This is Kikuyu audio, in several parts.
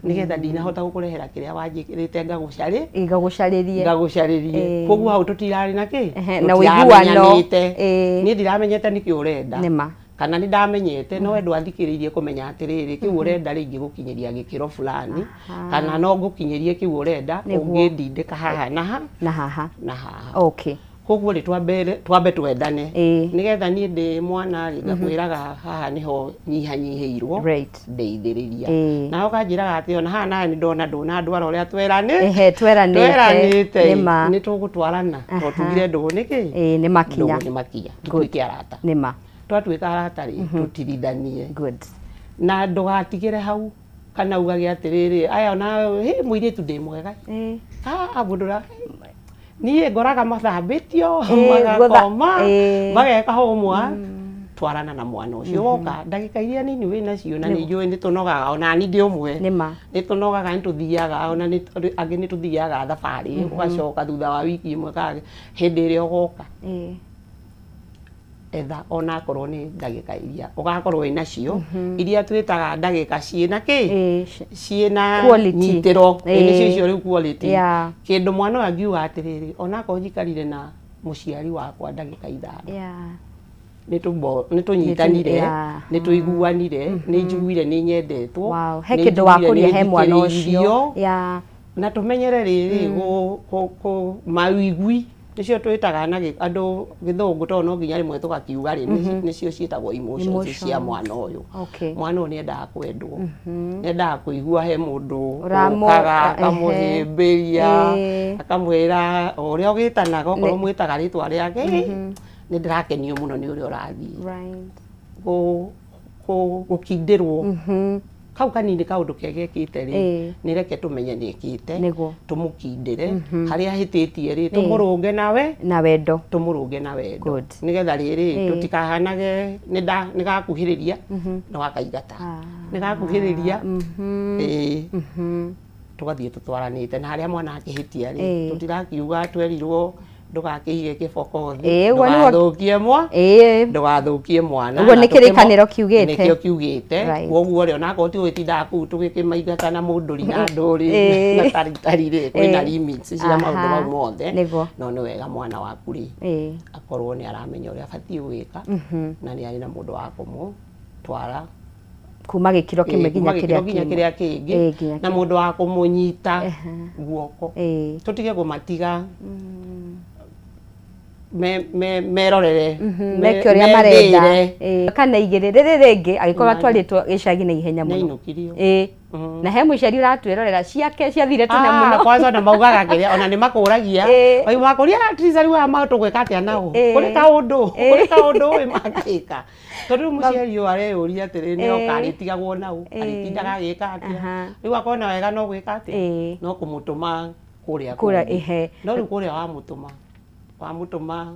Nĩgetha ndinahota gũkũrehera kĩrĩa wanjĩkĩrĩte, ngagũcarĩ Ngagũcarĩrie. Ngagũcarĩrie. Koguo hau tũtirarĩ na kĩ Na ũiguano. Tũtiramenyanĩte. Niĩ ndiramenyete nĩkĩ ũrenda, Nĩma. Kana nĩ ndamenyete, no we ndwathikĩrĩirie kũmenya atĩrĩrĩ, kĩu ũrenda rĩ, ingĩgũkinyĩria gĩkĩro fulani, kana no ngũkinyĩrie kĩu ũrenda ũngĩndindĩka haha na ha Na haha. Na haha. Koguo rĩ, twambe twendane, nĩgetha niĩ ndĩ mwana rĩ, ngakwĩraga haha nĩho nyihanyihĩirwo, ndeithĩrĩria. Nawe ũkanjĩraga atĩ ona haha nawe nĩ ndona ndũnandwara ũrĩa twerani Tweranĩte. Tweranĩte. Nĩma. Nĩ tũgũtwarana to tugire ndũgũ nĩkĩ? Ĩĩ, nĩ makinya. Ndũgũ nĩ makinya, tũtuĩke arata. Twatuĩka arata rĩ, tũtirithanie. Na ndũgatigĩre hau, kana ugage atĩrĩrĩ, aya ona hĩ mũirĩtu ndĩ mwega. Ah, mũndũ niĩ ngoraga mathambĩtio, magakoma, mageka homework. Twarana na mwana ũcio woka ndagĩka iria nini wĩ nacio, na nĩ njũĩ nĩ tũnogaga, ona ni ndĩ ũmwe. Nĩ tũnogaga, nĩ tũthiaga, ona nĩ angĩ nĩ tũthiaga thabarĩ, ũgacoka thutha wa wiki ĩmwe kana hĩndĩ ĩrĩa ũgoka. Etha onakorwo nĩ ndagĩka iria ũgakorwo wĩ nacio, iria twĩtaga ndagĩka ciĩna kĩ, ciĩna Quality. nyitĩro. Ĩĩ, nĩcio icio rĩu quality. Kĩndũ mwana ũyũ angiuga atĩrĩrĩ, onakorwo njikarire na mũciari wakwa ndagĩka 5, nĩ tũnyitanire, nĩ tũiguanire, nĩ njiguire nĩ nyendetwo, He nĩ kĩndũ njiguire wakũria nĩ he mwana ũcio. thikĩrĩirio. Na tũmenyere rĩrĩ, mawigui nĩcio twĩtaga na andũ gĩthũngũ, tondũ no nginya rĩmwe tũgakiuga rĩ, nĩcio ciĩtagwo emotions Emotions. Cia mwana ũyũ. Mwana ũyũ nĩ endaga kwendwo, nĩ endaga kũigua he mũndũ ũkaga akamũhĩmbĩria, akamwĩra o ũrĩa ũgĩtanaga, okorwo mwĩtaga rĩtwa rĩake, "Ĩ, nĩ ndĩrakenio mũno nĩ ũrĩa ũrathiĩ." Gũkindĩrwo kau kanini, kaũndũ kega ekĩte rĩ, nĩ reke tũmenye nĩ ekĩte, tũmũkindĩre harĩa ahĩtĩtie rĩ, tũmũrũnge nawe Na wendo. Tũmũrũnge na wendo, nĩgetha rĩrĩ, tũtikahanage nĩ gakuhĩrĩria no gakaingata, nĩ gakuhĩrĩria, ĩĩ, tũgathiĩ tũtwaranĩte na harĩa mwana akĩhĩtia rĩ, tũtirakiuga twerirwo ndũgakĩige kĩboko thĩ, Ũguo nĩguo- ndũgathũkie mwa ndũgathũkie mwana. Ũguo Na nĩ kĩrĩkanĩro kiugĩte. Nĩkĩo kiugĩte. Koguo rĩ, onakorwo ti ũgĩtindaga kũu tũgĩkĩmaingata na mũndũri na ndũri na taritari rĩ, kwĩna limits cia maũndũ mau mothe. No nĩ wega mwana waku rĩ, akorwo nĩ aramenya ũrĩa abatiĩ gwĩka, na nĩ arĩ na mũndũ wa kũmũtwara Kuma gĩkĩro kĩmwe kuma nginya gĩkĩro kĩrĩa nginya kĩmwe. kĩrĩa kĩngĩ, Nginya na mũndũ wa kũmũnyita guoko. Tũtige kũmatiga merorere, Meke ũrĩa marenda. methĩre. Kana 2 rĩrĩ rĩngĩ agĩkorwo atwarĩtwo gĩcagi na ihenya mũno. Nĩainũkirio. Na he mũciari ũratwĩrorera ciake ciathire tene Ah, mũno. Kwanza ona maugaga kĩrĩa, ona nĩ makũragia, makũria Teresa, rĩu aya tũgwĩka atĩa nao? Kũrĩ kaũndũ, kũrĩ kaũndũ ũĩ mangĩka, tondũ rĩu mũciari ũyũ areyũria atĩrĩ, nĩ oka arĩtigagwo nau, arĩtindaga agĩka atĩa? Rĩu akona wega no gwĩka atĩa? No kũmũtũma kũrĩa Kũrĩa, kũngĩ. No rĩu kũrĩa wamũtũma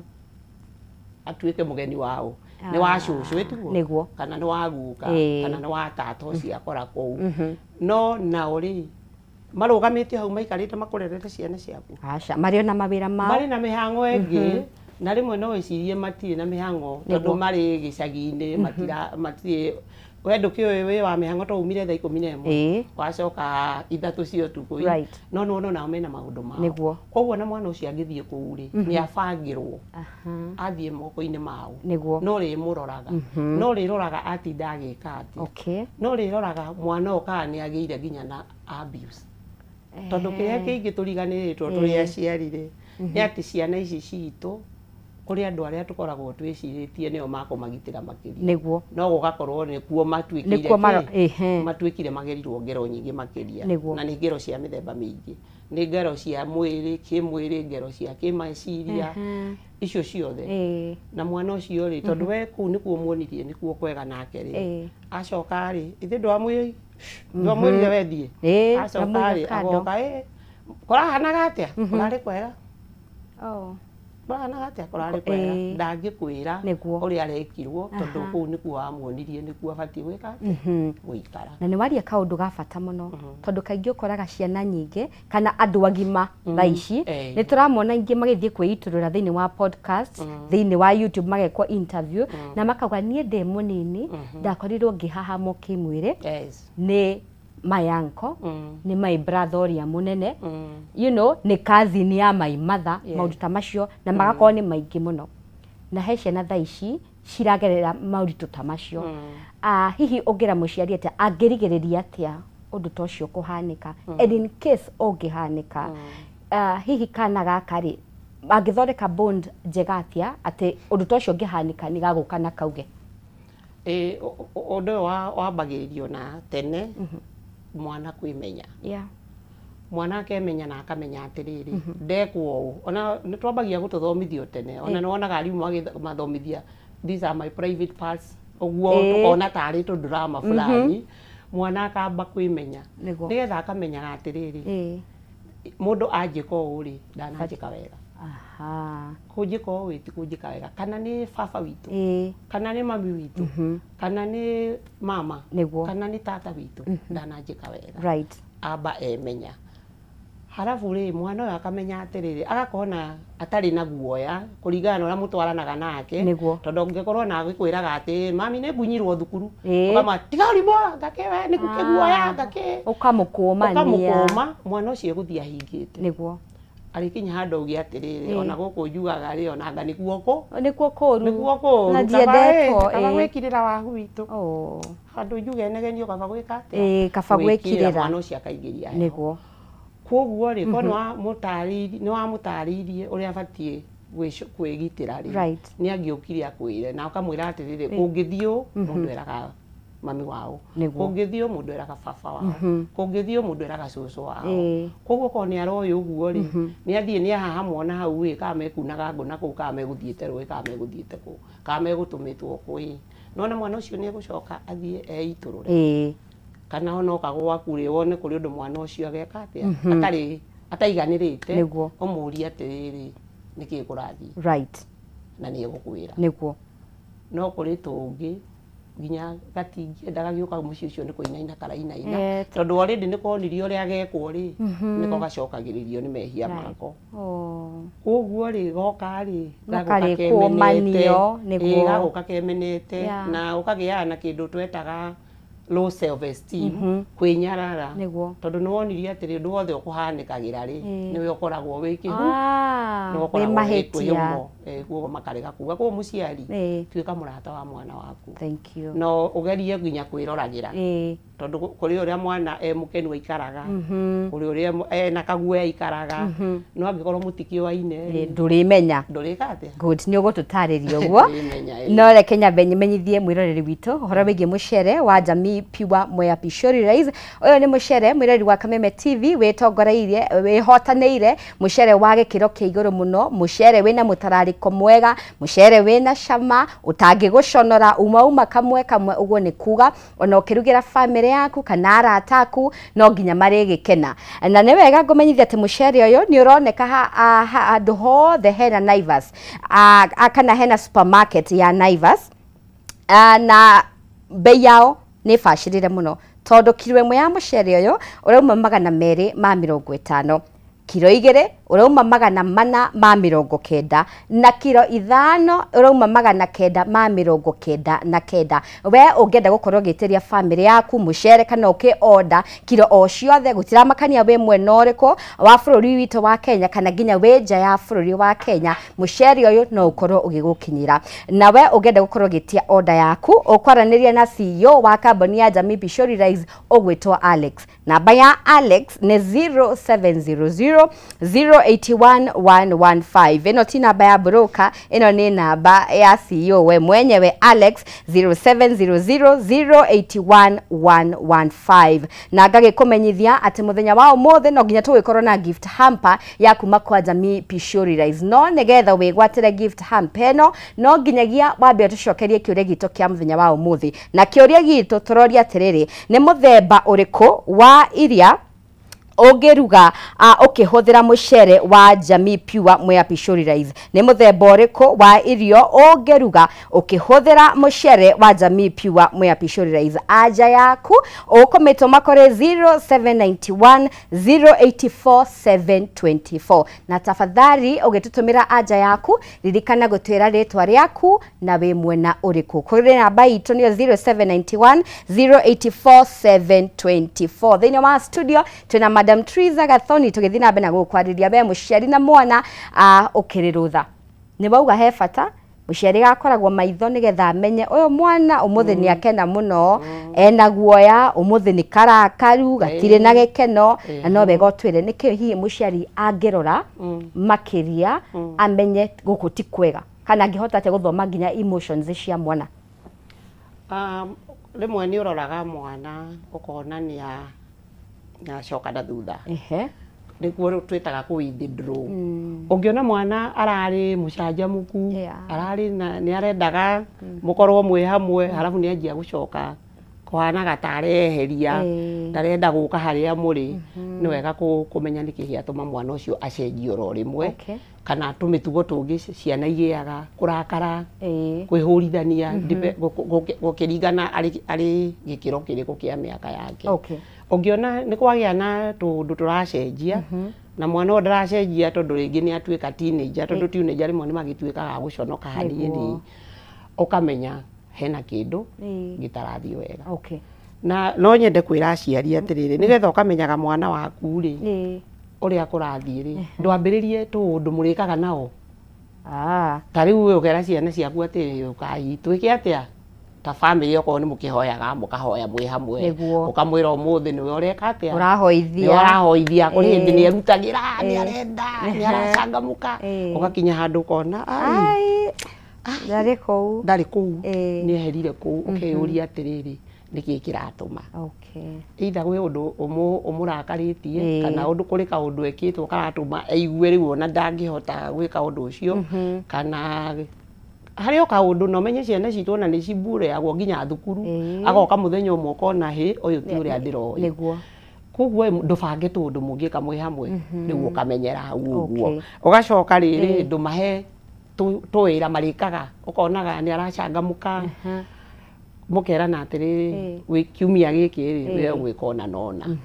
atuĩke mũgeni wao, nĩ wa cũcũ, ĩtiguo? Nĩguo. Kana nĩ wa guka, kana nĩ wa tata ũcio akora kũu. No nao rĩ, marũgamĩte hau maikarĩte makũrerete ciana ciaku? Aca, marĩ ona mawĩra mao. Marĩ na mĩhang'o ĩngĩ, na rĩmwe no wĩcirie matirĩ na mĩhang'o, tondũ marĩ gĩcagi-inĩ, matirĩ, we ndũkĩũĩ wĩ wa mĩhang'o, to umire thaa 11, wacoka 3 cia ũtukũ ĩ. No nĩwona onao mena maũndũ mao. Koguo na mwana ũcio angĩthiĩ kũu rĩ, nĩ abangĩrwo athiĩ moko-inĩ mao. No rĩmũroraga, no rĩroraga atinda agĩka atĩa, no rĩroraga mwana ũyũ kana nĩ agĩire nginya na abuse, tondũ kĩrĩa kĩingĩ tũriganĩrĩtwo tũrĩ aciari rĩ, nĩ atĩ ciana ici citũ, kũrĩ andũ arĩa tũkoragwo twĩcirĩtie nĩo makũmagitĩra makĩria, no gũgakorwo nĩkuo matuĩkire Nĩkuo kĩ? Matuĩkire magerirwo ngero nyingĩ makĩria. Na nĩ ngero cia mĩthemba mĩingĩ, nĩ ngero cia mwĩrĩ, kĩmwĩrĩ, ngero cia kĩmeciria, icio ciothe. Na mwana ũcio rĩ, tondũ we kũu nĩkuo muonirie nĩkuo kwega nake rĩ, acoka rĩ, ithe ndwamwĩrire wethiĩ, acoka ndamũiga rĩ, kando. Agoka, "Ĩ, kũrahanaga atĩa? Kũrarĩ kwega?" "Kũrahanaga atĩa?" "Kũrarĩ kwega." Ndangĩkwĩra ũrĩa arekirwo, tondũ kũu nĩkuo wamuonirie nĩkuo abatiĩ gwĩka atĩa? Gũikara. Na nĩ waria kaũndũ ga bata mũno, tondũ kaingĩ ũkoraga ciana nyingĩ kana andũ agima thaa ici, nĩ tũramona ingĩ magĩthiĩ kwĩitũrũra thĩinĩ wa podcast, thĩinĩ wa YouTube, magekwo interview na makauga, "Niĩ ndĩ mũnini ndakorirwo ngĩhahamwo kĩmwĩrĩ nĩ My uncle, nĩ my brother ũrĩa mũnene, you know, nĩ cousin ya my mother, maũndũ ta macio, na magakorwo nĩ maingĩ mũno. Na he ciana thaa ici ciragerera maũritũ ta macio. Hihi ũngĩra mũciari atĩa, angĩrigĩrĩria atĩa ũndũ ta ũcio kũhanĩka? And in case ũngĩhanĩka, hihi kana gaka rĩ, angĩthondeka bond njega atĩa atĩ ũndũ ta ũcio ũngĩhanĩka nĩ gagũka na kauge? Ũndũ ũyũ wambagĩrĩrio na tene, mwana kwĩmenya. Mwana akemenya na akamenya atĩrĩrĩ, ndekwo ũũ. Ona nĩ twambagia gũtũthomithio tene, ona nĩ wonaga arimũ mathomithia, these are my private parts, ũguo tũkona tarĩ tũ drama fulani. Mwana akamba kwĩmenya, nĩgetha akamenyaga atĩrĩrĩ, mũndũ anjĩka ũũ rĩ, ndananjĩka wega. Kũnjĩka ũũ ti kũnjĩka wega, kana nĩ baba witũ, kana nĩ mami witũ, kana nĩ mama, kana nĩ tata witũ, ndananjĩka wega. Amba emenya. Halafu rĩ, mwana ũyũ akamenya atĩrĩrĩ, agakorwo na atarĩ na guoya kũringana na ũrĩa mũtwaranaga nake, tondũ ũngĩkorwo na agĩkwĩraga atĩ mami nĩ ngunyirwo thukuru, ũkama tiga ũrimũ, ngake we nĩ kũguoya, ngake ũkamũkũma, mwana ũcio egũthiĩ ahingĩte. Nĩguo arĩkinya handũ auge atĩrĩrĩ, ona gũkũ njugaga rĩ, ona anga nĩguo kũ nĩkuo kũru, nĩguo kũru, na ndiendetwo, kaba gwĩkirĩra wahu witũ, handũ njuge negenio, kaba gwĩka atĩa, kaba gwĩkirĩra, mwana ũcio akaingĩria heho. Nĩguo koguo rĩ, ko nĩ wamũtarĩirie ũrĩa abatiĩ kwĩgitĩra rĩ, nĩ angĩũkire akwĩre na ũkamwĩra atĩrĩrĩ, kũngĩthiĩ ũũ mũndũ eraga mami wao, kũngĩthiĩ ũũ mũndũ eraga baba wao, kũngĩthiĩ ũũ mũndũ eraga cũcũ wao. Koguo korwo nĩ aroĩ ũguo rĩ, nĩ athiĩ nĩ ahahamwo na hau ĩ, kana mekunaga ngũ na kũu, kana megũthiĩte rũĩ, kana megũthiĩte kũ, kana megũtũmĩtwo kũ ĩ, nona mwana ũcio nĩ egũcoka athiĩ eitũrũre. Kana ona oka gwaku rĩ, wone kũrĩ ũndũ mwana ũcio ageka atĩa, atarĩ ataiganĩrĩte, ũmũrie atĩrĩrĩ, nĩkĩĩ kũrathiĩ, na nĩ egũkwĩra. Nĩguo no kũrĩ tũngĩ nginya gatingĩenda gagĩũka mũciĩ ũcio nĩ kũinaina karainaina, tondũ already nĩ konirio ũrĩa gekwo rĩ, nĩko gacokagĩrĩrio nĩ mehia mako. Koguo rĩ, goka rĩ, gagũka kemenete, na ũkagĩaga na kĩndũ twetaga low self esteem, kwĩnyarara, tondũ nĩ wonirie atĩrĩ, ũndũ wothe ũkũhanĩkagĩra rĩ, nĩwe ũkoragwo wĩ kĩhu, nĩwe ũkoragwo wĩ kĩhumo, koguo makarega kuga. Koguo mũciari, tuĩka mũrata wa mwana waku. Thank you. No ũgerie nginya kwĩroragĩra, tondũ kũrĩ ũrĩa mwana e mũkenu aikaraga, kũrĩ ũrĩa ena kaguoya aikaraga, no angĩkorwo mũtikĩoaine ndũrĩmenya, ndũrĩka atĩa. Good, nĩ ũgũtũtarĩria ũguo. No reke nyambe nymenyithie mwĩroreri witũ ũhoro wĩgiĩ mũcere wa Jamii Pure Mwea Pishori Rice. Ũyũ nĩ mũcere mwĩroreri wa Kameme TV wĩtongoreirie, wĩhotanĩire, mũcere wa gĩkĩro kĩa igũrũ mũno, mũcere wĩna mũtararĩko mwega, mũcere wĩna cama ũtangĩgũconora, uma kamwe kamwe, ũguo nĩ kuga ona ũkĩrugĩra bamĩrĩ yaku kana arata aku no nginya marĩgĩkena. Na nĩ wega ngũmenyithia atĩ mũcere ũyũ nĩ ũroneka handũ hothe hena Naivas, kana hena supermarket ya Naivas, na bei yao nĩ bacĩrĩre mũno, tondũ kiro ĩmwe ya mũcere ũyũ ũrauma 250, kiro 2 ũrauma 490, na kiro 5 ũrauma 999. We ũngĩenda gũkorwo ũgĩtĩria bamĩrĩ yaku mũcere kana ũkĩ order kiro o ciothe, gũtiramakania wĩ mwena ũrĩkũ wa bũrũri witũ wa Kenya kana nginya wĩ nja ya bũrũri wa Kenya, mũcere ũyũ no ũkorwo ũgĩgũkinyĩra. Na we ũngĩenda gũkorwo ũgĩtia order yaku, ũkwaranĩria na CEO wa kambuni ya Jamii Pishori Rice ũgwĩtwo Alex. Namba ya Alex nĩ 0700 081 115. Ĩno ti namba ya broker, ĩno nĩ namba ya CEO we mwenyewe Alex, 0700 081 115. Na ngagĩkũmenyithia atĩ mũthenya wa ũmũthĩ no nginya tũgĩkorwo na gift hamper ya kuma kwa Jamii Pishori Rice. No nĩgetha wĩgwatĩre gift hamper ĩno, no nginyagia wambe ũtũcokerie kĩũria gitũ kĩa mũthenya wa ũmũthĩ. Na kĩũria gitũ tũroria atĩrĩrĩ, nĩ mũthemba ũrĩkũ wa iria ũngĩruga ũkĩhũthĩra mũcere wa Jamii Pure Mwea Pishori Rice? Nĩ mũthemba ũrĩkũ wa irio ũngĩruga ũkĩhũthĩra mũcere wa Jamii Pure Mwea Pishori Rice? Anja yaku ũkũmĩtũma kũrĩ 0791 084 724 na tafadhali ũgĩtũtũmĩra anja yaku ririkana gũtwĩra rĩtwa rĩaku na wĩ mwena ũrĩkũ. Kũrĩ namba itũ nĩyo 0791 084 724. Thĩinĩ wa studio twĩna Madam Triza Gathoni tũgĩthiĩ na mbere na gũkwarĩria we mũciari na mwana ũkĩrĩ rũtha. Nĩ wauga he bata mũciari gakoragwo maitho nĩgetha amenye ũyũ mwana ũmũthĩ nĩ akena mũno, ena guoya, ũmũthĩ nĩ karakaru, gatirĩ na gĩkeno, na no wega ũtwĩre nĩkĩ hihi mũciari angĩrora makĩria amenye gũkũ ti kwega, kana angĩhota atĩa gũthoma nginya emotions cia mwana. Rĩmwe nĩ ũroraga mwana ũkona nĩ acoka na thutha. Nĩguo twĩtaga kũ withdraw. Ũngĩona mwana ararĩ mũcanjamũku, ararĩ na nĩ arendaga mũkorwo mwĩ hamwe, halafu nĩ anjia gũcoka kũhanaga ta areheria, ndarenda gũka harĩa mũrĩ, nĩ wega kũmenya nĩkĩ gĩatũma mwana ũcio acenjie oro rĩmwe, kana tũmĩtugo tũngĩ ciana igĩaga, kũrakara, kwĩhũrithania, gũkĩringana arĩ gĩkĩro kĩrĩkũ kĩa mĩaka yake. Ũngĩona nĩ kwagĩa na tũũndũ tũracenjia, na mwana ũyũ ndaracenjia tondũ rĩngĩ nĩ atuĩka teenager, tondũ teenager rĩmwe nĩ magĩtuĩkaga a gũconoka hanini, ũkamenya hena kĩndũ gĩtarathiĩ wega. Na no nyende kwĩra aciari atĩrĩrĩ, nĩgetha ũkamenyaga mwana waku rĩ ũrĩa kũrathiĩ rĩ, ndwambĩrĩrie tũũndũ mũrĩkaga nao. Ta rĩu we ũkera ciana ciaku atĩrĩ, ũkai twĩke atĩa ta family, okorwo nĩ mũkĩhoyaga mũkahoya mwĩ hamwe, ũkamwĩra ũmũthĩ nĩwe ũreka atĩa, ũrahoithia, kũrĩ hĩndĩ nĩ erutagĩra, nĩ arenda, nĩ aracangamũka, ũgakinya handũ ũkona ai ndarĩ kũu, ndarĩ kũu, nĩ eherire kũu, ũkeyũria atĩrĩrĩ nĩkĩ kĩratũma. Either gwĩ ũndũ ũmũrakarĩtie, kana ũndũ kũrĩ kaũndũ ekĩtwo karatũma aigue rĩu ona ndangĩhota gwĩka ũndũ ũcio, kana harĩ o kaũndũ na ũmenye ciana citũ ona nĩ cibureagwo nginya thukuru, agoka mũthenya ũmwe ũkona hĩ ũyũ ti ũrĩa ndĩroĩ. Koguo ndũbange tũũndũ mũngĩka mwĩ hamwe, rĩu ũkamenyera hau ũguo. Ũgacoka rĩrĩ ndũmahe tũwĩra marĩkaga, ũkonaga nĩ aracangamũka, mũkerana atĩrĩrĩ kiumia gĩkĩ rĩ we ũgwĩka ũna na ũna,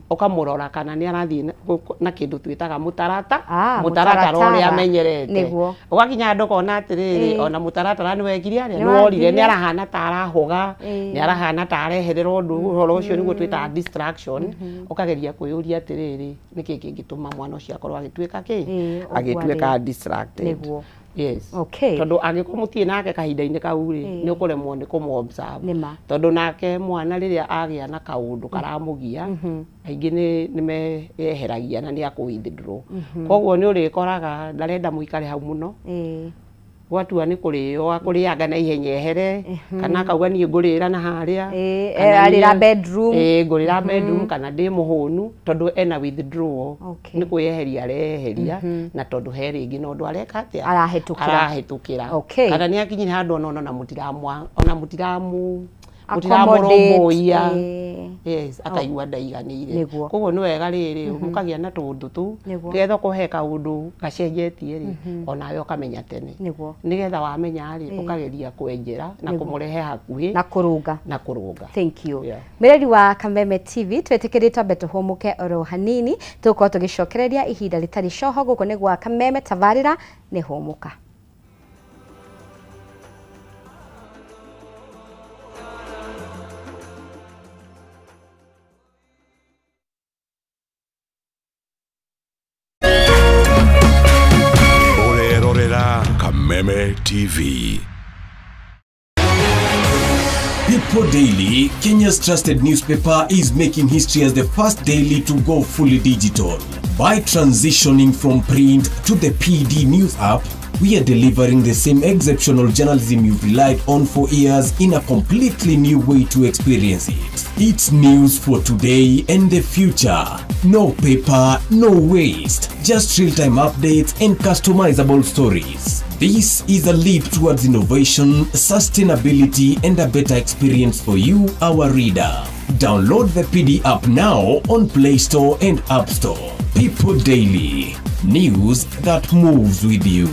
ũkamũrora kana nĩ arathiĩ na kĩndũ twĩtaga mũtaratara ũrĩa amenyerete. Ũgakinya handũ ũkona atĩrĩrĩ ona mũtaratara nĩ wekire atĩa, nĩ worire, nĩ arahana ta arahoga, nĩ arahana ta areherera ũndũ, ũhoro ũcio nĩguo twĩtaga distraction. Ũkageria kwĩyũria atĩrĩrĩ nĩkĩ kĩngĩtũma mwana ũcio akorwo agĩtuĩka kĩ, agĩtuĩka distracted. Yes. Tondũ angĩkorwo mũtirĩ nake kahinda-inĩ kau rĩ, nĩ ũkũremwo nĩ kũmũ-observe. Tondũ nake mwana rĩrĩa agĩa na kaũndũ karamũgia, aingĩ nĩ meyeheragia na nĩ akũ withdraw. Koguo nĩ ũrĩkoraga ndarenda mũikare hau mũno, gwatua nĩ kũrĩo akũrĩanga na ihenya ehere, kana akauga niĩ ngũrĩra na harĩa, arĩra bedroom, ngũrĩra bedroom, kana ndĩ mũhũnu, tondũ ena withdrawal, nĩ kwĩyeheria areyeheria, na tondũ he rĩngĩ na ũndũ areka atĩa, arahĩtũkĩra, kana nĩ akinyire handũ ona mũtiramũrũmbũiya, yes, akaigua ndaiganĩire. Koguo nĩ wega rĩrĩ mũkagĩa na tũũndũ tũu, nĩgetha okorwo he kaũndũ gacenjetie rĩ, onawe ũkamenya tene, nĩgetha wamenya rĩ ũkageria kwenjera na kũmũrehe hakuhĩ na kũrũnga, na kũrũnga. Thank you. Mwĩrori wa Kameme TV, twĩtĩkĩrĩtwo twambe tũhũmũke oro hanini, tũgũkorwo tũgĩcokereria ihinda rĩtarĩ coho. Gũkũ nĩ gwa Kameme, tabarĩra nĩ hũmũka. Kameme TV. People Daily, Kenya's trusted newspaper, is making history as the first daily to go fully digital. By transitioning from print to the PD News app, we are delivering the same exceptional journalism you've relied on for years in a completely new way to experience it. It's news for today and the future. No paper, no waste. Just real-time updates and customizable stories. This is a leap towards innovation, sustainability, and a better experience for you, our reader. Download the PD app now on Play Store and App Store. People Daily, news that moves with you.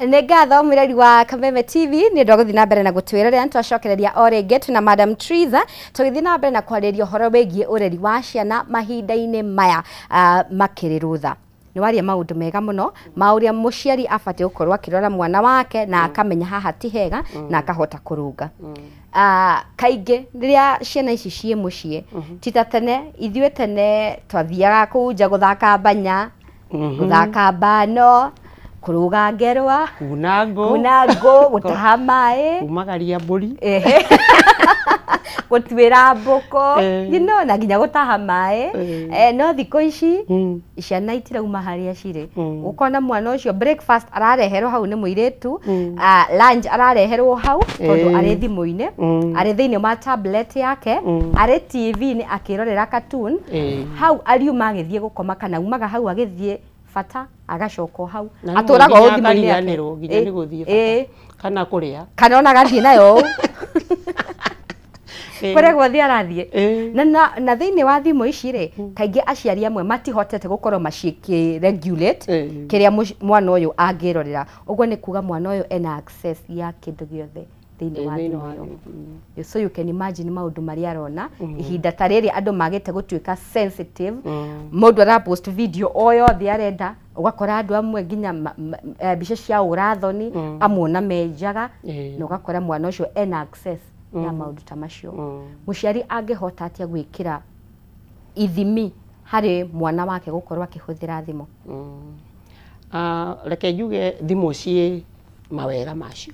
Nĩ ngatho mwĩrori wa Kameme TV nĩ ũndũ wa gũthiĩ na mbere na gũtwĩrorera. Nĩtwacokereria o rĩngĩ twĩna Madam Triza tũgĩthiĩ na mbere na kwarĩria ũhoro wĩgiĩ ũreri wa ciana mahinda-inĩ maya makĩrĩ rũtha. Nĩ waria maũndũ mega mũno ma ũrĩa mũciari abatiĩ gũkorwo akĩrora mwana wake na akamenya haha ti hega na akahota kũrũnga. Kaingĩ rĩrĩa ciana ici ciĩ mũciĩ ti ta tene, ithuĩ tene twathiaga kũu nja gũthaka mbanya, gũthaka mbano, kũrũga ngerwa, kuna ngũ, gũtaha maĩ, kumagaria mbũri, gũtuĩra mbũkũ, you know, na nginya gũtaha maĩ. No thikũ ici ciana itirauma harĩa cirĩ. Ũkona mwana ũcio breakfast arareherwo hau nĩ mũirĩtu, lunch arareherwo hau tondũ arĩ thimũ-inĩ, arĩ thĩinĩ wa tablet yake, arĩ TV-inĩ akĩrorera cartoon, hau ariuma agĩthiĩ gũkoma kana umaga hau agĩthiĩ bata agacoka hau atũraga o thimũ-inĩ yake nginya nĩ gũthiĩ bata kana kũrĩa kana ona agathiĩ nayo kũrĩa guothe arathiĩ. Na thĩinĩ wa thimũ ici rĩ, kaingĩ aciari amwe matihotete gũkorwo macikĩ-regulate kĩrĩa mwana ũyũ angĩrorera. Ũguo nĩ kuga mwana ũyũ ena access ya kĩndũ gĩothe thĩinĩ wa thimũ ĩyo. So you can imagine maũndũ marĩa arona ihinda ta rĩrĩ andũ magĩte gũtuĩka sensitive. Mũndũ arapost video o yothe arenda, ũgakora andũ amwe nginya mbica cia ũrathoni amwe ona menjaga, na ũgakora mwana ũcio ena access ya maũndũ ta macio. Mũciari angĩhota atĩa gwĩkĩra ithimi harĩ mwana wake gũkorwo akĩhũthĩra thimũ? Reke njuge thimũ ciĩ mawega macio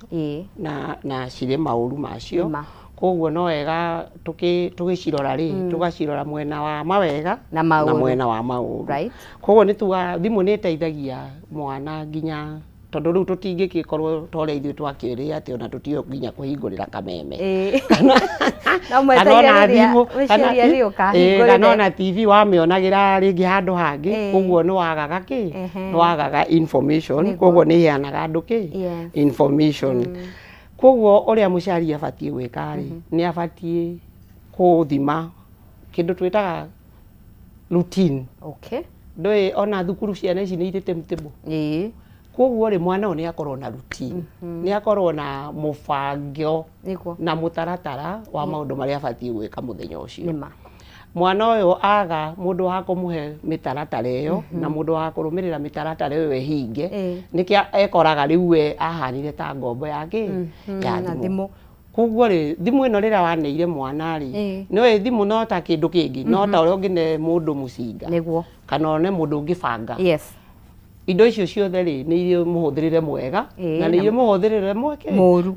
na cirĩ maũru macio, koguo no wega tũgĩcirora rĩ, tũgacirora mwena wa mawega na mwena wa maũru. Koguo nĩ tuga thimũ nĩ ĩteithagia mwana nginya tondũ rĩu tũtingĩgĩkorwo ta ũrĩa ithuĩ twakĩrĩ atĩ ona tũtiũĩ nginya kũhingũrĩra kameme kana ona TV wamĩonagĩra rĩngĩ handũ hangĩ, koguo nĩ wagaga kĩ, nĩ wagaga information, koguo nĩ ĩheanaga andũ kĩ information. Koguo ũrĩa mũciari abatiĩ gwĩka rĩ, nĩ abatiĩ kũthima kĩndũ twĩtaga routine. Ndũĩ ona thukuru ciana ici nĩ irĩ timetable. Koguo rĩ, mwana ũyũ nĩ akorwo na routine, nĩ akorwo na mũbango na mũtaratara wa maũndũ marĩa abatiĩ gwĩka mũthenya ũcio. Mwana ũyũ aga mũndũ wa kũmũhe mĩtaratara ĩyo na mũndũ wa kũrũmĩrĩra mĩtaratara ĩyo ĩhinge, nĩkĩo ekoraga rĩu we ahanire ta ngombo ya kĩ, ya thimũ. Koguo rĩ, thimũ ĩno rĩrĩa waneire mwana rĩ, nĩũĩ thimũ no ta kĩndũ kĩngĩ, no ta ũrĩa ũngĩne mũndũ mũcinga kana one mũndũ ũngĩbanga. Indo icio ciothe rĩ, nĩ irĩ mũhũthĩrĩre mwega na nĩ irĩ mũhũthĩrĩre mũru.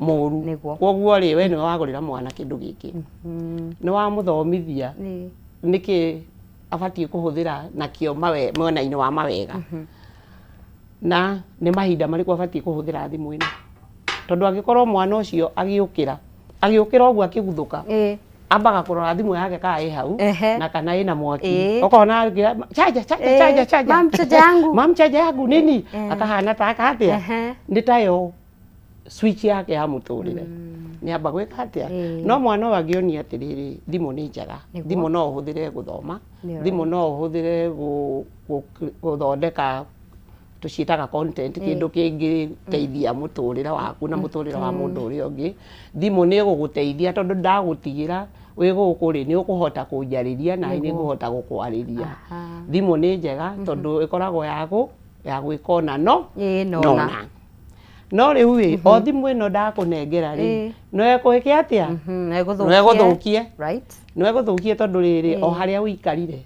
Koguo rĩ, we nĩwe wagũrĩra mwana kĩndũ gĩkĩ, nĩ wamũthomithia nĩkĩ abatiĩ kũhũthĩra nakĩo mwena-inĩ wa mawega, na nĩ mahinda marĩkũ abatiĩ kũhũthĩra thimũ ĩno. Tondũ angĩkorwo mwana ũcio agĩũkĩra ũguo akĩguthũka, ambaga kũrora thimũ yake kana ĩ hau na kana ĩna mwaki, ũkona chaja chaja chaja chaja, mam chaja yangu, mam chaja yangu nini, akahana ta aka atĩa, nĩ tayo switch yake ya mũtũrĩre nĩ amba gwĩka atĩa. No mwana ũyũ angĩonia atĩrĩrĩ, thimũ nĩ njega, thimũ no ũhũthĩre gũthoma, thimũ no ũhũthĩre gũthondeka tũciĩtaga content, kĩndũ kĩngĩteithia mũtũrĩre waku na mũtũrĩre wa mũndũ ũrĩa ũngĩ. Thimũ nĩ ĩgũgũteithia tondũ ndagũtigĩra wĩ gũkũ rĩ, nĩ ũkũhota kũnjarĩria na nĩ ngũhota gũkwarĩria. Thimũ nĩ njega tondũ ĩkoragwo ya gwĩka ona no nona. No rĩu ĩ, o thimũ ĩno ndakũnengera rĩ, no ĩkwĩke atĩa? No ĩgũthũkie. No ĩgũthũkie tondũ rĩrĩ, o harĩa ũikarire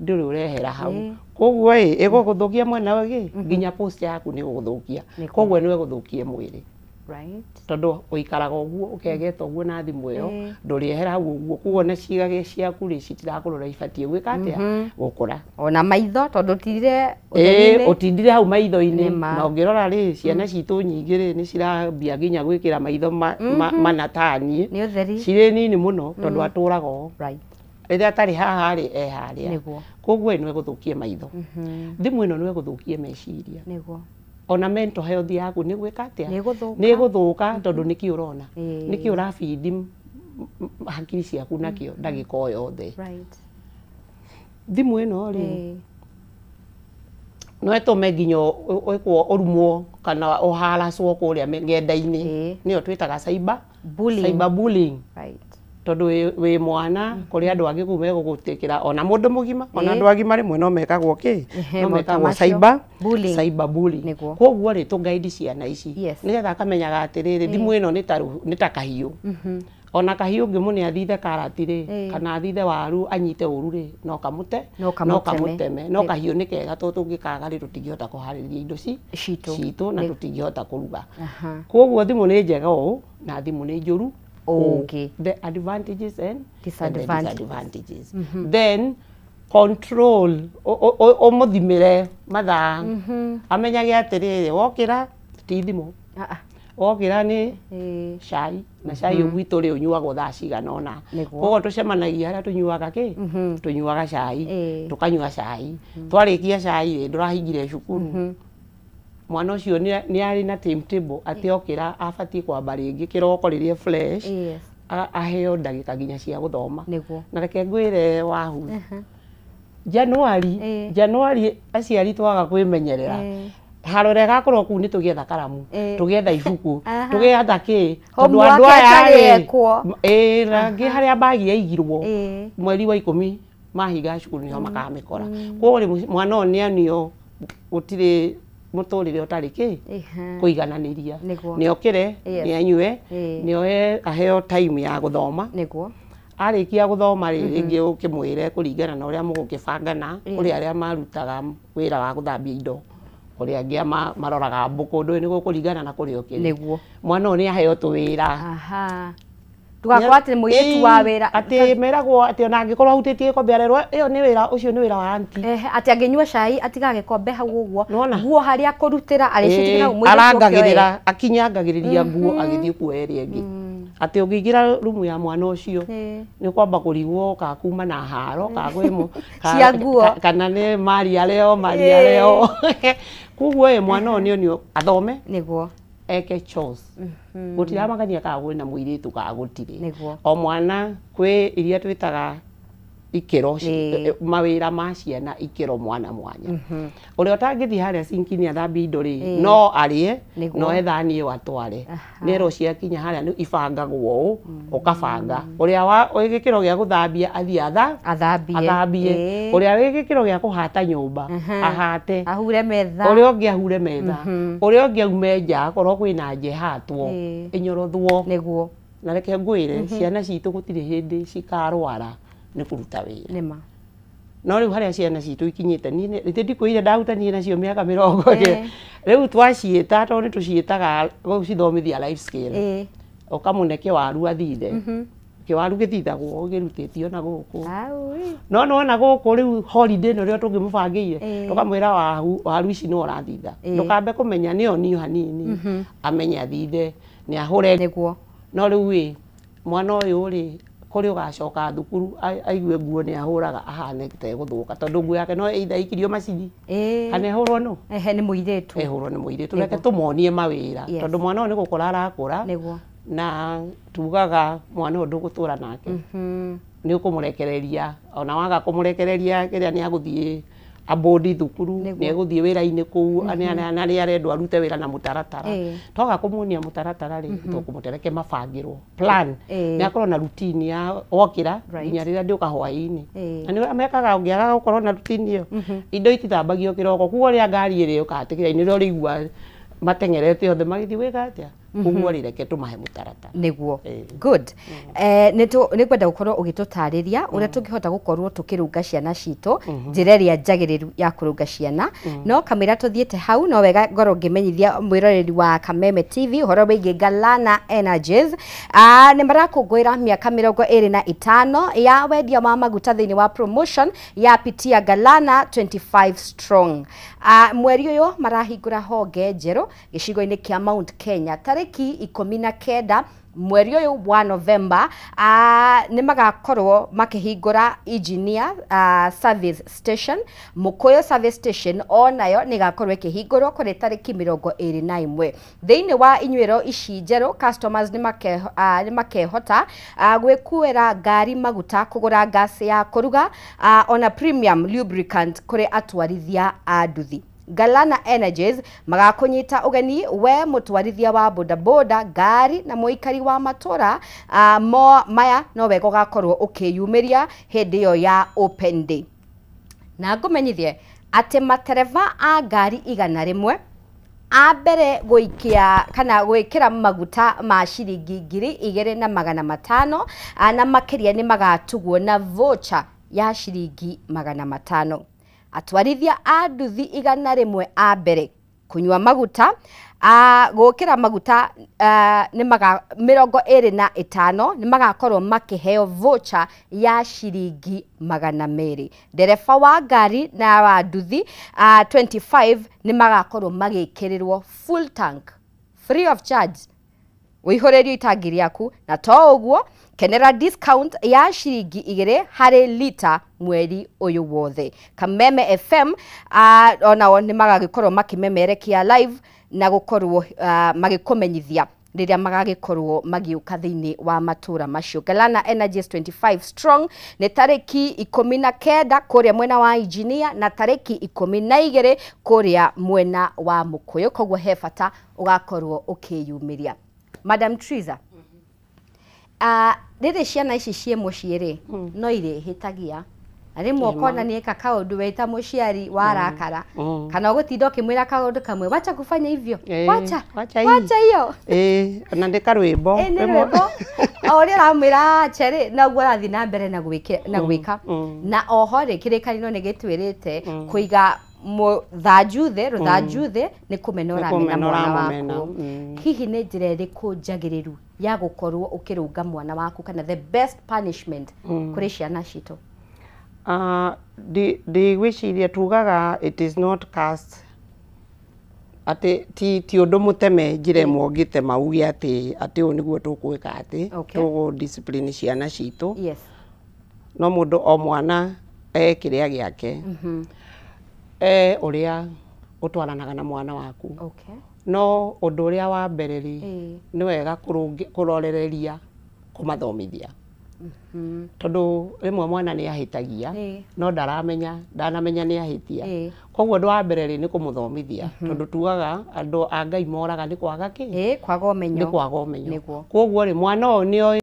ndũrĩ ũrehera hau. Koguo ĩ, ĩgũgũthũkia mwena ũngĩ, nginya post yaku nĩ ĩgũgũthũkia. Koguo nĩ ĩgũthũkie mwĩrĩ. Tondũ ũikaraga ũguo ũkegeta ũguo na thimũ ĩyo, ndũrĩehera hau ũguo. Koguo na ciĩga ciaku rĩ, citirakũrora ibatiĩ gwĩka atĩa? Gũkũra. Ona maitho tondũ ũtindire ũtheri-inĩ. Ũtindire hau maitho-inĩ. Na ũngĩrora rĩ, ciana citũ nyingĩ rĩ, nĩ cirambia nginya gwĩkĩra maitho mana taniĩ. Nĩ ũtheri. Cirĩ nini mũno tondũ atũraga ũũ. Rĩrĩa atarĩ haha rĩ, e harĩa. Koguo ĩno ĩgũthũkie maitho. Thimũ ĩno no ĩgũthũkie meciria. Ona mental health yaku nĩ gwĩka atĩa? Nĩ ĩgũthũka tondũ nĩkĩ ũrona? Nĩkĩ ũrabidi hakiri ciaku nakĩo ndagĩka o yothe. Thimũ ĩno rĩ, no ĩtũme nginya ũĩkwo ũrumwo kana ũharacwo kũrĩa ng'enda-inĩ. Nĩyo twĩtaga cyber bullying. Tondũ wĩ mwana kũrĩ andũ angĩ kũu megũgũtĩkĩra, ona mũndũ mũgima, ona andũ agima rĩmwe no mekagwo kĩ? No mekagwo cyber bullying. Koguo rĩ, tũ guide ciana ici nĩgetha akamenyaga atĩrĩrĩ, thimũ ĩno nĩ ta kahiũ. Ona kahiũ ũngĩmũne athithe karati rĩ, kana athithe waru anyite ũru rĩ, no kamũte, no kamũteme. No kahiũ nĩ kega tondũ tũngĩkaga rĩ, tũtingĩhota kũharĩrĩria indo citũ na tũtingĩhota kũruga. Koguo thimũ nĩ njega ũũ na thimũ nĩ njũru. The advantages and disadvantages. Then control, ũmũthimĩre mathaa, amenyage atĩrĩrĩ, wokĩra ti thimũ, wokĩra nĩ cai, na cai gwitũ rĩ ũnyuagwo thaa cigana ũna. Koguo tũcemanagia harĩa tũnyuaga kĩ? Tũnyuaga cai, tũkanyua cai. Twarĩkia cai rĩ, ndũrahingire cukuru. Mwana ũcio nĩ arĩ na timetable atĩ okĩra abatiĩ kwamba rĩngĩ kĩroko rĩrĩa fresh, aheo ndagĩka nginya cia gũthoma. Na reke ngwĩre Wahu, Januari aciari twaga kwĩmenyerera, haro ĩrĩa ĩgakorwo kũu nĩ tũgĩetha karamu, tũgĩetha ibuku, tũgĩetha kĩ, tondũ andũ aya rĩ, na angĩ harĩa mbagi yaigirwo mweri wa 10 mahinga cukuru nĩho makamĩkora. Koguo rĩ, mwana ũyũ nĩ onio gũtirĩ mũtũrĩre ũtarĩ kĩ? Kũigananĩria. Nĩ okĩre, nĩ anyue, nĩ oe aheo time ya gũthoma. Arĩkia gũthoma rĩ, rĩngĩ ũkĩmwĩre kũringana na ũrĩa mũgũkĩbangana, kũrĩ arĩa marutaga wĩra wa gũthambia indo, kũrĩ angĩ maroraga mbũkũ, ndũĩ nĩ gũkũringana na kũrĩa ũkĩrĩ. Mwana ũyũ nĩ aheo tũwĩra. Ndũgakorwo atĩ mũirĩtu wa wĩra atĩ meragwo atĩ ona angĩkorwo ahutĩtie gĩkombe arerwo ĩyo nĩ wĩra, ũcio nĩ wĩra wa aunty. Atĩ angĩnyua cai atigaga gĩkombe hau ũguo, nguo harĩa akũrutĩra arĩcitigĩra hau mũirĩtu ũkĩoe. Arangagĩrĩra, akinyangagĩrĩria nguo agĩthiĩ kuoya ĩrĩa ĩngĩ. Atĩ ũngĩingĩra rumu ya mwana ũcio nĩ kwamba kũrigwo ka kuma na haro ka kwĩ cia nguo kana nĩ Maria leo Maria leo. Koguo ĩ mwana ũyũ nĩ onio athome nĩguo eke chores. Gũtiramakania kana kwĩna mũirĩtu kana gũtirĩ. O mwana kwĩ iria twĩtaga ikĩro, mawĩra ma ciana ikĩro mwana mwanya. Ũrĩa ũtangĩthiĩ harĩa sinki-inĩ athambie indo rĩ, no arĩe, no ethanie ĩyo atware. Nĩ erwo ciakinya harĩa nĩ ibangagwo ũũ, ũkabanga. Ũrĩa wĩ gĩkĩro gĩa gũthambia athiĩ athambie. Ũrĩa wĩ gĩkĩro gĩa kũhata nyũmba ahate. Ahure metha. Ũrĩa ũngĩ ahure metha. Ũrĩa ũngĩ aume nja akorwo kwĩna nja ĩhatwo, ĩnyorothwo. Nĩguo. Na reke ngwĩre, ciana citũ gũtirĩ hĩndĩ cikarwara nĩ kũruta wĩra. Nĩma. No rĩu harĩa ciana citũ ikinyĩte, niĩ rĩthĩ ndikwĩire ndahutanirie nacio mĩaka 40. Rĩu twaciĩta tondũ nĩ tũciĩtaga gũcithomithia life skill. Ũkamũne kĩwaru athithe. Kĩwaru gĩthithagwo gĩrutĩtio na gũkũ. No nĩwona gũkũ rĩu holiday ĩno rĩo tũngĩmũbangĩire, tũkamwĩra waru ici nĩwe ũrathitha. Ndũkambe kũmenya nĩ onio hanini, amenye athithe, nĩ ahũre. Nĩguo. No rĩu ĩ, mwana ũyũ rĩ, Kũrĩ ũgacoka thukuru aigue nguo nĩ ahũraga ahane ta egũthũka, tondũ nguo yake no either ikirio macini kana ĩhũrwo nũ? Ehe, nĩ mũirĩtu. Ĩhũrwo nĩ mũirĩtu. Reke tũmonie mawĩra, tondũ mwana ũyũ nĩ gũkũra arakũra. Na tugaga mwana ũyũ ndũgũtũra nake, nĩ ũkũmũrekereria. Ona waga kũmũrekereria kĩrĩa, nĩ agũthiĩ abodi thukuru, nĩ egũthiĩ wĩra-inĩ kũu, na nĩ arendwo arute wĩra na mũtaratara. Twaga kũmuonia mũtaratara rĩ, tũkũmũtereke mabangĩrwo plan, nĩ akorwo na routine ya wokĩra nginya rĩrĩa ndĩũka hwaĩ-inĩ. Na nĩ ũrĩa mekaga, ũngĩaga gũkorwo na routine ĩyo, indo itithambagio kĩroko, koguo rĩrĩa ngari ĩrĩa yũkaga tĩkĩra-inĩ nĩrĩo ũrĩigua mateng'erete othe magĩthiĩ gwĩka atĩa. Koguo rĩ, reke tũmahe mũtaratara. Nĩguo. Good. Nĩ ngwenda gũkorwo ũgĩtũtarĩria ũrĩa tũngĩhota gũkorwo tũkĩrũnga ciana citũ, njĩra ĩrĩa njagĩrĩru ya kũrũnga ciana. No kamũira tũthiĩte hau, no wega ngorwo ngĩmenyithia mwĩroreri wa Kameme TV ũhoro wĩgiĩ Galana Energies. Nĩ marakũngũĩra mĩaka 25 ya wendia wa maguta thĩinĩ wa promotion ya Pitia Galana 25 Strong. Mweri ũyũ marahingũra honge njerũ gĩcigo-inĩ kĩa Mount Kenya tarĩki 19 mweri ũyũ wa Novemba. Nĩ magakorwo makĩhingũra Engineer Service Station. Mukuyu Service Station onayo nĩ ĩgakorwo ĩkĩhingũrwo kũrĩ tarĩki 21. Thĩinĩ wa inyuĩro ici njerũ, customers nĩ makehota gwĩkuĩra ngari maguta, kũgũra gas ya kũruga, ona premium lubricant kũrĩ atwarithia a nduthi. Galana Energies magakũnyita ũgeni we mũtwarithia wa bodaboda, ngari na mũikari wa matũra mo maya. No wega ũgakorwo ũkĩyumĩria hĩndĩ ĩyo ya open day. Na ngũmenyithie atĩ matereba a ngari 100 a mbere gũikia kana gwĩkĩra maguta ma ciringi 2500 na makĩria nĩ magatugwo na voucher ya ciringi 500. Atwarithia a nduthi 100 a mbere kunyua maguta, gũkĩra maguta nĩ maga 25 nĩ magakorwo makĩheo voucher ya ciringi 200. Ndereba wa ngari na wa nduthi 25 nĩ magakorwo magĩkĩrĩrwo full tank free of charge, ũihũrĩrio itangi rĩaku. Na to ũguo, kenera discount ya ciringi 2 harĩ lita mweri ũyũ wothe. Kameme FM onao nĩ magagĩkorwo makĩmemerekia live na gũkorwo magĩkũmenyithia rĩrĩa magagĩkorwo magĩũka thĩinĩ wa matũra macio. Galana Energies 25 Strong nĩ tarĩki 19 kũrĩa mwena wa Engineer na tarĩki 12 kũrĩa mwena wa Mũkũyũ. Koguo he bata ũgakorwo ũkĩyumĩria. Madam Triza, rĩrĩ ciana ici ciĩ mũciĩ rĩ, no irĩhĩtagia, na rĩmwe ũkona nĩ eka kaũndũ we ta mũciari warakara, kana ũgũtinda ũkĩmwĩra kaũndũ kamwe, wacha kufanya hivyo, wacha wacha hii. Wacha hiyo. Ona nĩ karwĩmbo. Ĩ, nĩ rwĩmbo. O ũrĩa ũramwĩra ache rĩ, noguo arathiĩ na mbere na gwĩka. Na oho rĩ, kĩrĩkanĩro nĩ gĩtwĩrĩte kũiga mũthanju thĩ, rũthanju thĩ nĩ kũmena Nĩ ũramena kũmena mwana ũramũmena, waku. Hihi nĩ njĩra ĩrĩkũ njagĩrĩru ya gũkorwo ũkĩrũnga mwana waku, kana the best punishment kũrĩ ciana citũ? Ndigwĩciria tugaga it is not cast atĩ ti ũndũ mũteme njĩra ĩmwe ũngĩtema uge atĩ ũũ nĩguo tũgwĩka atĩ tũgũ discipline ciana citũ. No mũndũ o mwana e kĩrĩa gĩake, e ũrĩa ũtwaranaga na mwana waku. No ũndũ ũrĩa wa mbere rĩ, nĩ wega kũrorereria kũmathomithia, tondũ rĩmwe mwana nĩ ahĩtagia no ndaramenya, ndanamenya nĩ ahĩtia. Koguo ũndũ wa mbere rĩ, nĩ kũmũthomithia, tondũ tugaga andũ a Ngai moraga nĩ kwaga kĩ? Ĩ, kwaga ũmenyo. Nĩ kwaga ũmenyo. Nĩguo. Koguo rĩ, mwana ũyũ nĩ oĩ.